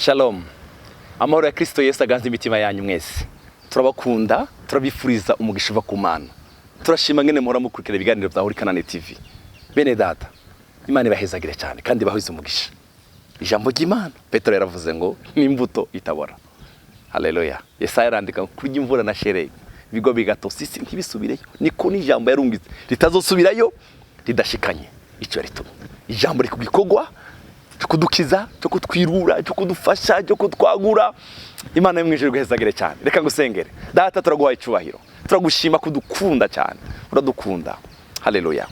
Shalom. Amahoro ya Kristo Yesu aganze imitima yanyu mwese. Turabakunda, turabifuriza umugisha uva ku Mana. Turashima ngene muhora mukurikira ibiganiro bya Holy Canaan TV. Bene data, Imana ibahezagire cyane kandi ibahize umugisha. Ijambo ry'Imana, Petero yaravuze ngo n'imbuto itabora. Haleluya. Yesaya arandika kurya imvura na sheregi, ibigo bigatosa isi ntibisubireyo. Niko n'ijambo yarungitse ritazosubirayo ridashikanye icyo yaritumye. Ijambo riri kugikorwa cyo kudukiza, cyo kutwirura, cyo kudufasha, cyo kutwagura. Imana yo mu ijuru iguhezagire cyane. Reka ngusengere. Data, turaguhaye icyubahiro, turagushima kudukunda cyane, uradukunda. Haleluya.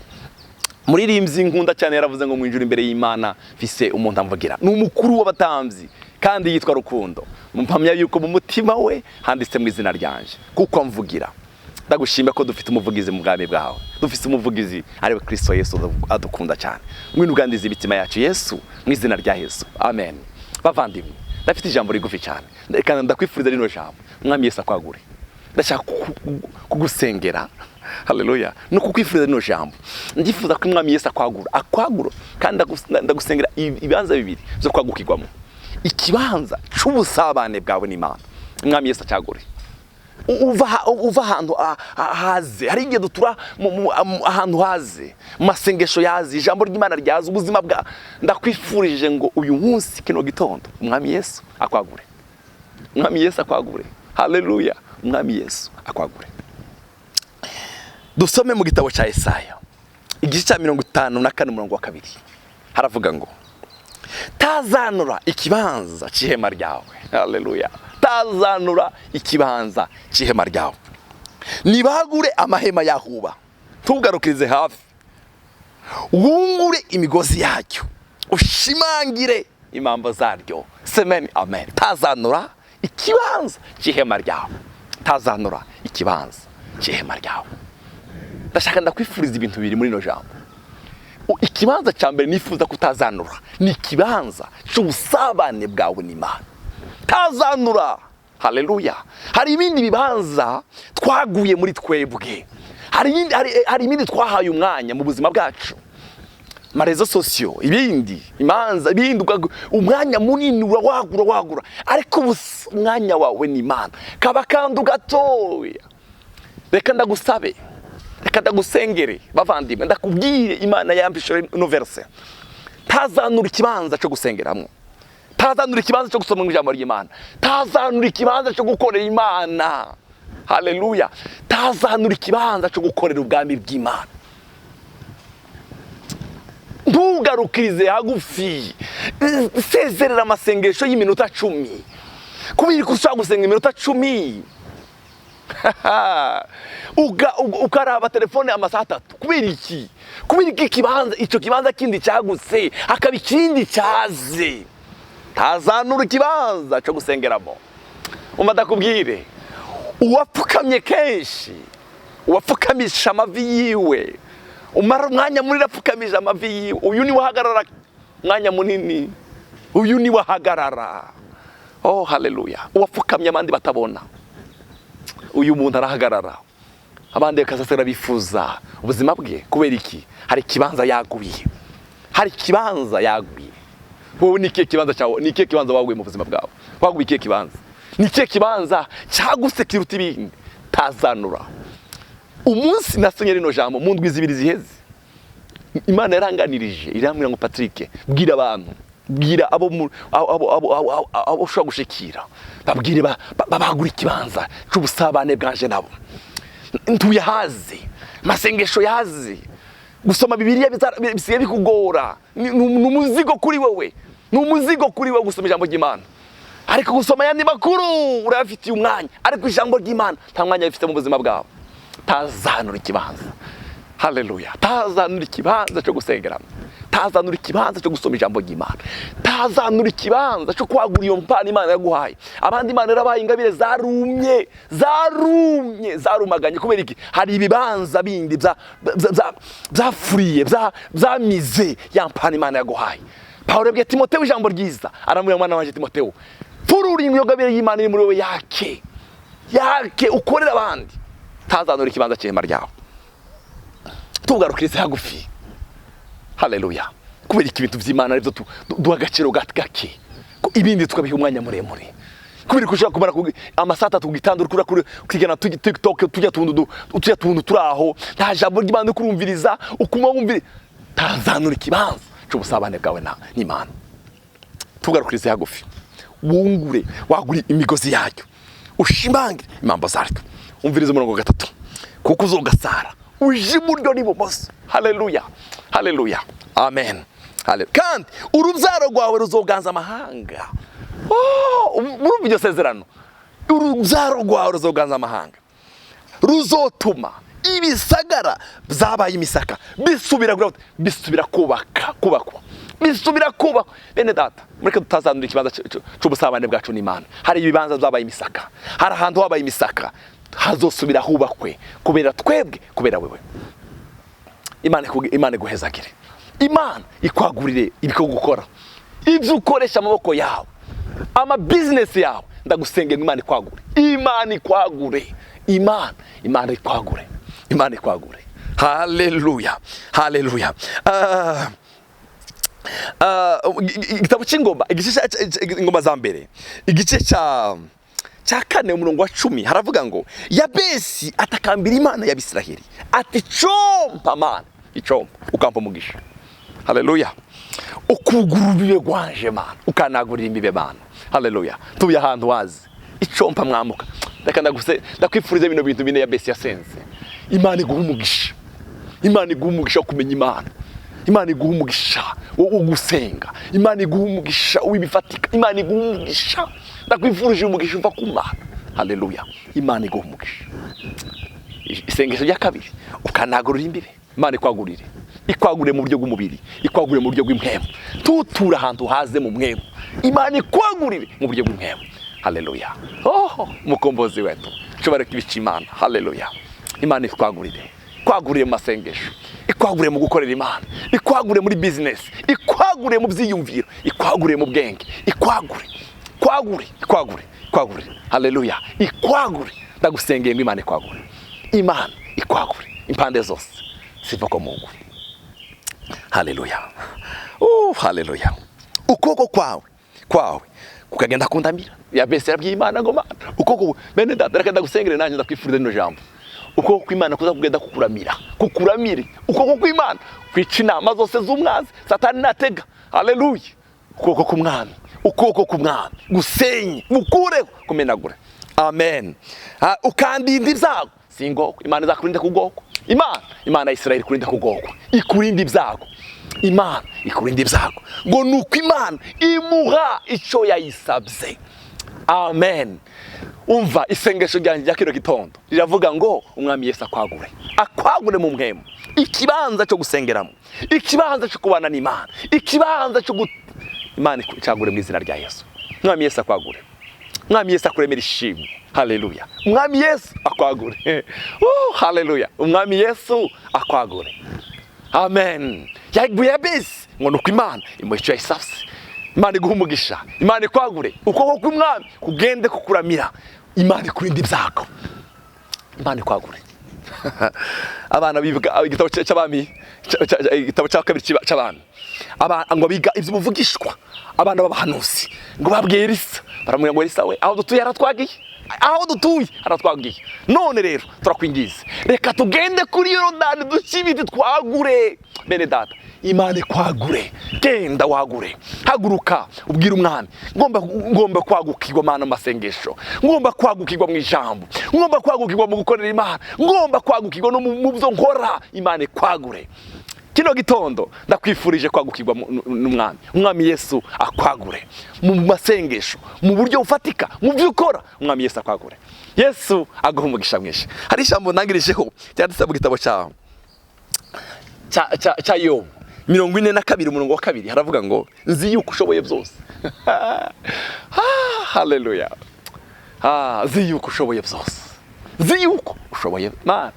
Muririmbyi nkunda cyane yaravuze ngo mu ijuru imbere y'Imana mfise umuntu amvugira, ni umukuru w'abatambyi kandi yitwa Rukundo. Mpamya yuko mu mutima we handitse mu izina ryanje kuko amvugira. Ndagushima ko dufite umuvugizi mu bwami bwawe, dufite umuvugizi ariwe Kristo Yesu adukunda cyane. Ngwino uganirize imitima yacu Yesu, mu izina rya Yesu, amen. Bavandimwe, ndafite ijambo rigufi cyane. Reka ndakwifuriza rino jambo: Umwami Yesu akwagure. Ndashaka kugusengera, haleluya, no kukwifuriza rino jambo. Ndifuza ko Umwami Yesu akwagura, akwagura. Kandi ndagusengera ibibanza bibiri byo kwagukirwamo: ikibanza c'ubusabane bwawe n'Imana, Umwami Yesu acyagure. Uva ahantu haze. Hari igihe dutura ahantu haze, mu masengesho yaze, ijambo ry'Imana ryaze ubuzima bwa. Ndakwifurije ngo uyu munsi, kino gitondo, Umwami Yesu akwagure, Umwami Yesu akwagure. Haleluya. Umwami Yesu akwagure. Dusome mu gitabo cya Yesaya, igice cya 54, umurongo wa 2. Haravuga ngo: "Tazanura ikibanza cy'ihema ryawe." Haleluya. "Tazanura ikibanza cy'ihema ryawe, nibagure amahema yahuba. Ntugarukirize hafi, wungure imigozi yacyo, ushimangire imambo zaryo." Semeni amen. Tazanura ikibanza cy'ihema ryawe, tazanura ikibanza cy'ihema ryawe. Ndashaka ndakwifuriza ibintu bibiri muri ino jambo. Ikibanza cya mbere nifuza kutazanura ni ikibanza cy'ubusabane bwawe n'Imana. Tazanura. Haleluya. Hari ibindi bibanza twaguye muri twebwe, hari ibindi twahaye umwanya mu buzima bwacu, ama réseaux sociaux, ibindi imanza, ibindi umwanya munini urawagura wagura, ariko ubu umwanya wawe ni Imana kaba kandu gatoya. Reka ndagusabe, reka ndagusengere. Bavandimwe, ndakubwire, Imana yampishe ino verset: tazanura ikibanza cyo gusengeramo, tazanura ikibanza cyo gusoma ijambo ry'Imana, tazanura ikibanza cyo gukorera Imana. Haleluya. Tazanura ikibanza cyo gukorera ubwami bw'Imana. Ntugarukirize hagufi. Sezerera amasengesho y'iminota 10. Kubera ko ushobora gusenga iminota 10, ukaraba telefone amasaha 3, kubera iki? Kubera iki? Ikibanza, icyo kibanza kindi cyagutse, hakaba ikindi cyaze. Tazanura ikibanza cyo gusengeramo. Umva ndakubwire, uwapfukamye kenshi, uwapfukamisha amavi yiwe, umara umwanya munini apfukamije amavi yiwe, uyu niwe ahagarara umwanya munini, uyu niwe ahagarara. Oh haleluya. Uwapfukamye abandi batabona, uyu muntu arahagarara, abandi bakazasera bifuza ubuzima bwe. Kubera iki? Hari ikibanza yaguye, hari ikibanza yaguye. Wowe ni ikihe kibanza cyawe? Ni ikihe kibanza waguye mu buzima bwawe? Waguye ikihe kibanza? Ni ikihe kibanza cyaguse kiruta ibindi? Tazanura. Umunsi nasomye rino jambo mu ndwi 2 ziheze, Imana yaranganirije, irambwira ngo: "Patrick, bwira abantu, bwira abo abo ushobora gushikira, babwire babagura ikibanza cy'ubusabane bwanje nabo. Ntuye hazi, masengesho yazi, gusoma Bibiliya bisigaye bikugora. Ni umuzigo kuri wowe, ni umuzigo kuri wowe gusoma ijambo ry'Imana, ariko gusoma ayandi makuru urayafitiye umwanya, ariko ijambo ry'Imana nta mwanya bifite mu buzima bwawe." Tazanura ikibanza. Haleluya. Tazanura ikibanza cyo gusengeramo, tazanura ikibanza cyo gusoma ijambo ry'Imana, tazanura ikibanza cyo kwagura iyo mpano Imana yaguhaye. Abandi Imana yarabaye ingabire zarumye, zarumye, zarumaganye. Kubera iki? Hari ibibanza bindi byafuriye, byamize ya mpano Imana yaguhaye. Pawulo yabwiye Timoteyo ijambo ryiza, aramubwira: "Mwana wanjye Timoteyo, pfurura iyo ngabire y'Imana iri muri wowe, yake, yake, ukorere abandi." Tazanura ikibanza cy'ihema ryawe, tugarukirize hagufi. Haleluya. Kubera iki ibintu by'Imana aribyo duha agaciro gake? Ko ibindi tukabiha umwanya muremure, kubera ko ushobora kumara amasaha 3 ku gitanda uriko urakora kwigana TikTok, tujya tuntu tujya tuntu turi aho, nta jambo ry'Imana kurumviriza, ukuma wumvira. Tazanura ikibanza c'ubusabane bwawe na n'Imana. Tugarukirize hagufi, wungure wagura imigozi yayo, ushimangire impambo zaryo. Umvirize umurongo wa 3: kuko uzogasara uje iburyo n'ibumoso. Haleluya, haleluya, amen. Haleluya. Kandi urubyaro rwawe ruzoganza amahanga. Oh, murumva iryo sezerano? Urubyaro rwawe ruzoganza amahanga, ruzotuma ibisagara byabaye imisaka bisubira bisubira kubaka kubakwa, bisubira kubakwa. Bene data, mureke tutazandura ikibanza c'ubusabane bwacu n'Imana. Hari ibibanza byabaye imisaka, hari ahantu habaye imisaka, hazosubira hubakwe kubera twebwe, kubera wewe. Imana iguhezagire, Imana ikwagurire ibikorwa ukora, ibyo ukoresha amaboko yawe, ama business yawe. Ndagusengera ngo Imana ikwagure, Imana ikwagure, Imana ikwagure, Imana ikwagure. Haleluya, haleluya. Igitabo cy'Ingoma, igice Ingoma za mbere, igice cya 4, umurongo wa 10, haravuga ngo: Yabesi atakambira Imana y'Abisiraheli ati: "Icompa Mana, icompa ukampa umugisha." Haleluya. "Ukugura urubibe rwanje Mana, ukanagurira imbibe Mana." Haleluya. Tuye ahantu wazi, icompa mwamuka. Reka ndaguse, ndakwifuriza bino bintu bine Yabesi yasenze. Imana iguha umugisha, Imana iguha umugisha wo kumenya Imana, Imana iguha umugisha wo gusenga, Imana iguha umugisha w'ibifatika, Imana iguha umugisha. Ndakwifurije umugisha uva ku Mana. Haleluya. Imana iguha umugisha. Isengesho rya kabiri: ukanagurira imbibe. Imana ikwagurire, ikwagure mu buryo bw'umubiri, ikwagure mu buryo bw'impwemu. Tutura ahantu haze mu mpwemu, Imana ikwagurire mu buryo bw'impwemu. Haleluya. Oh, Mukombozi wetu, nshobora kubica Imana. Haleluya. Imana ikwagurire, ikwagurire mu masengesho, ikwagure mu gukorera Imana, ikwagure muri business, ikwagure mu byiyumviro, ikwagure mu bwenge, ikwagure, ikwagure, ikwagure, ikwagure. Haleluya. Ikwagure. Ndagusengeye ngo Imana ikwagure, Imana ikwagure impande zose. Sifa kwa Mungu. Haleluya. Oh, haleluya. Ukuboko kwawe kukagenda kundamira. Yabesi yabwiye Imana ngo: "Mana, ukuboko." Bene data, reka ndagusengere, nanjye ndakwifuriza rino jambo: ukuboko kw'Imana kuza kugenda kukuramira, kukuramire. Ukuboko kw'Imana kwica inama zose z'umwanzi Satani natega. Haleluya. Ukuboko k'Umwami, ukuboko k'Umwami gusenye, gukureho, kumenagure. Amen. Ukandinda ibyago singoko. Imana izakurinda kugoko. Imana ya Isirayeli ikurinda kugokwa, ikurinda ibyago, Imana ikurinda ibyago. Ngo nuko Imana imuha icyo yayisabye. Amen. Umva, isengesho ryanjye rya kino gitondo riravuga ngo Umwami Yesu akwagure, akwagure mu mpwemu, ikibanza cyo gusengeramo, ikibanza cyo kubana n'Imana, ikibanza cyo Imana icagure mu izina rya Yesu. Umwami Yesu akwagure, Umwami Yesu akuremera ishimwe. Haleluya. Umwami Yesu akwagure. Oh, haleluya. Umwami Yesu akwagure. Amen. Yaguye Yabesi ngo nuko Imana imuha icyo yayisabye. Imana iguha umugisha, Imana ikwagure, ukuboko kw'Umwami kugende kukuramira, Imana ikurinda ibyago, Imana ikwagure. Abana biga igitabo cy'Abami, igitabo cya kabiri cy'Abami, ngo biga iby'ubuvugishwa, abana b'abahanuzi ngo babwiye Elisa, baramubwira ngo: "Elisa we, aho dutuye haratwagiye, aho dutuye haratwagiye. None rero turakwingiza, reka tugende kuri Yorodani duce ibiti twagure." Bene data, Imana ikwagure. Genda wagure, haguruka ubwire Umwami: Ngomba kwagukirwa Mana mu masengesho, ngomba kwagukirwa mu ijambo, ngomba kwagukirwa mu gukorera Imana, ngomba kwagukirwa no mu byo nkora." Imana ikwagure. Kino gitondo ndakwifurije kwagukirwa n'Umwami. Umwami Yesu akwagure mu masengesho, mu buryo bufatika, mu byo ukora. Umwami Yesu akwagure. Yesu aguha umugisha mwinshi. Hari ijambo ntangirijeho ryanditse mu gitabo cya Yobu 42, umurongo wa 2, haravuga ngo: "Nzi yuko ushoboye byose." Ah, haleluya. Ah, nzi yuko ushoboye byose, nzi yuko ushoboye Mana.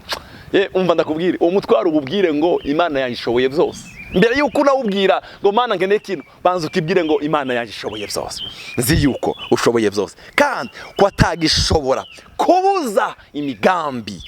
Ye, umva ndakubwire, uwo mutwaro ububwire ngo: "Imana yanjye ishoboye byose." Mbere yuko unawubwira ngo: "Mana, nkeneye kino," banza ukibwire ngo: "Imana yanjye ishoboye byose." Nzi yuko ushoboye byose, kandi ko atagishobora kubuza imigambi,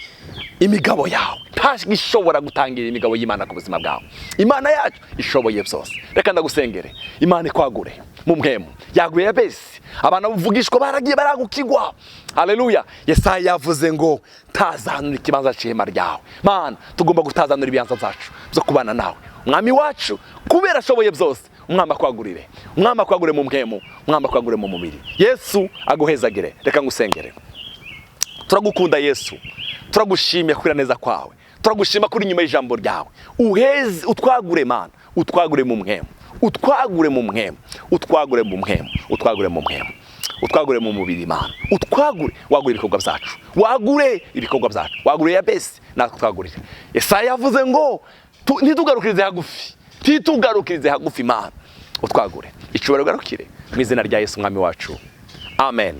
imigabo yawe, ntagishobora gutangira imigabo y'Imana ku buzima bwawe. Imana yacu ishoboye byose. Reka ndagusengere, Imana ikwagure. Mu mpwemu yaguye Yabesi, abantu bavugishwa baragiye baragukigwa. Haleluya! Yesaya yavuze ngo tazanura ikibanza cy'ihema ryawe. Mana, tugomba gutazanura ibibanza byacu byo kubana nawe, Umwami wacu, kubera ashoboye byose. Umwami akwagurire, Umwami akwagure mu mpwemu, Umwami akwagure mu mubiri. Yesu aguhezagire. Reka ngusengere. Turagukunda Yesu, turagushimiye kwira neza kwawe, turagushima kuri nyuma y'ijambo ryawe. Uheze utwagure Mana, utwagure mu mpwemu, utwagure mu mpwemu, utwagure mu mpwemu, utwagure mu mpwemu, utwagure mu mubiri. Mana, utwagure, wagure ibikorwa byacu, wagure ibikorwa byacu, wagure Yabesi, natwe twagurire. Yesaya yavuze ngo ntitugarukirize hagufi, ntitugarukirize hagufi. Mana, utwagure, icubahiro ugarukire mu izina rya Yesu Umwami wacu, amen.